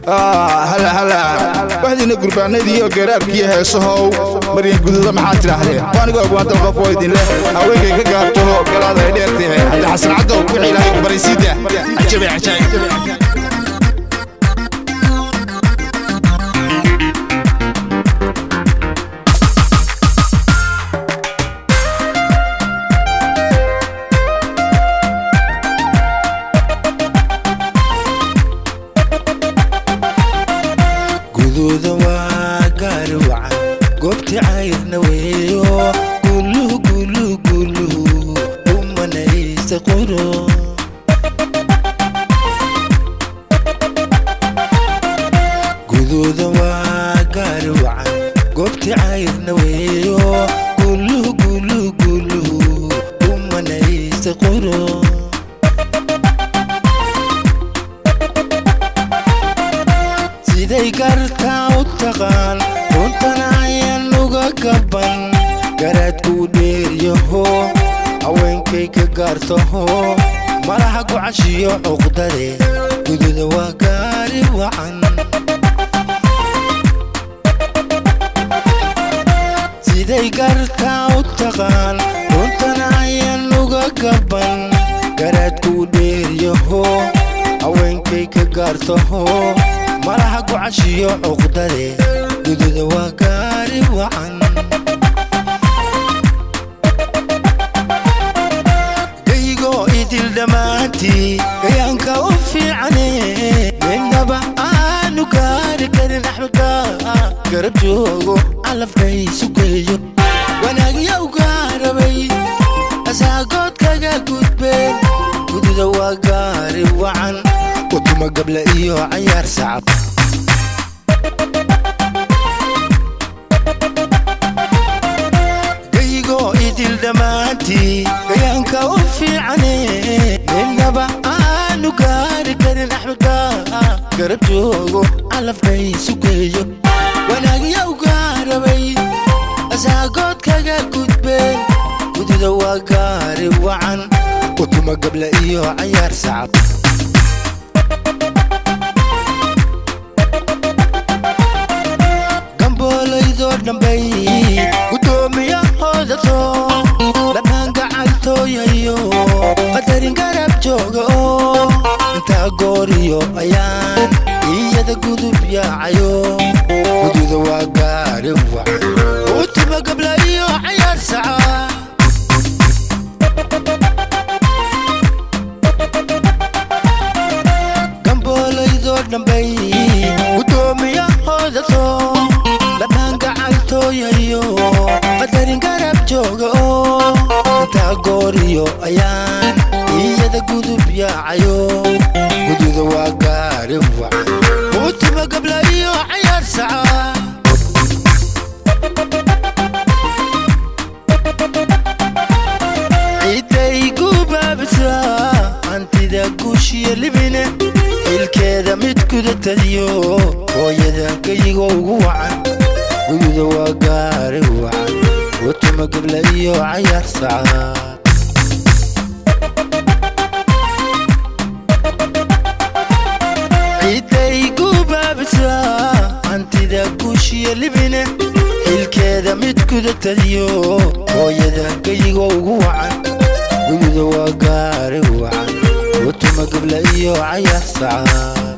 Hala hala waxdiina gurbaanadiiyo garaarkiiyo heesahow Maryan Guduuda maxaad tidhaahdeen? Waanigu agwaantan qof oo idin leh haweenkay ka gaartaho galaada ay dheer tahay. Hadda Xasan Caddow wixii Ilaahay ku baray siida cajabay cajaa'ib. Guduuda waa gaari wacan, goobti cayrna weeyo, guluhu guluhu guluhu umanaysa quro. Guduuda waa gaari wacan, goobti cayrna weeyo, guluhu guluhu guluhu umanaysa quro. Siday gartaa u taqaan, runtana ayaan uga gaban, garaadkuu dheeryaho, haweenkay ka gaartaho, malaha gucashiyo cuqdade. Gududa waa gaari wacan. Siday gartaa u taqaan, runtana ayaan uga gaban, garaadkuu dheeryaho, haweenkay ka gaartaho, malaha gucashiyo cuqdade. Gududa waa gaari wacan. Gaygoo idil dhammaantii gayaanka u fiicane, midnaba aanu gaari karin. Axmedka garab joogo, calafkaysu geeyo, wanaagya u gaarabay, asaagood kaga gudbeen. Gududa waa gaari wacan, utuma gabla iyo cayaar sacab. Gaygoo idil dhammaantii gayaanka u fiicane, midnaba aanu gaari karin. Axmedka garab joogo, calafkaysu geeyo, wanaagya u gaarabay, asaagood kaga gudbeen. Gududa waa gaari wacan, utuma gabla iyo cayaar sacab. Gamboolaydoo dhambay guddoomiyahodato, dhammaan gacantooyayo, qadarin garab jooga oo intaa gooriyo ayaan iyada gudub yaacayo. Gududa waa gaari wacan, utuma gabla iyo cayaar saca. Gamboolaydoo dhambay guddoomiyahodato, dhammaan gacantooyayo, qadarin garab jooga oo intaa gooriyo ayaan iyada gudub yaacayo. Gududa waa gaari wacan, utuma gabla iyo cayaar saca. Ciday gubaabisaa hantida guushiyo libine, xilkeeda mid kudatadiyo, hooyada gayigo ugu wacan. Gududa waa gaari wacan, utuma gabla iyo cayaar saca. Ciday gubaabisaa hantida guushiyo libine, xilkeeda mid kudatadiyo, hooyada gayigo ugu wacan. Gududa waa gaari wacan, utuma gabla iyo cayaar saca.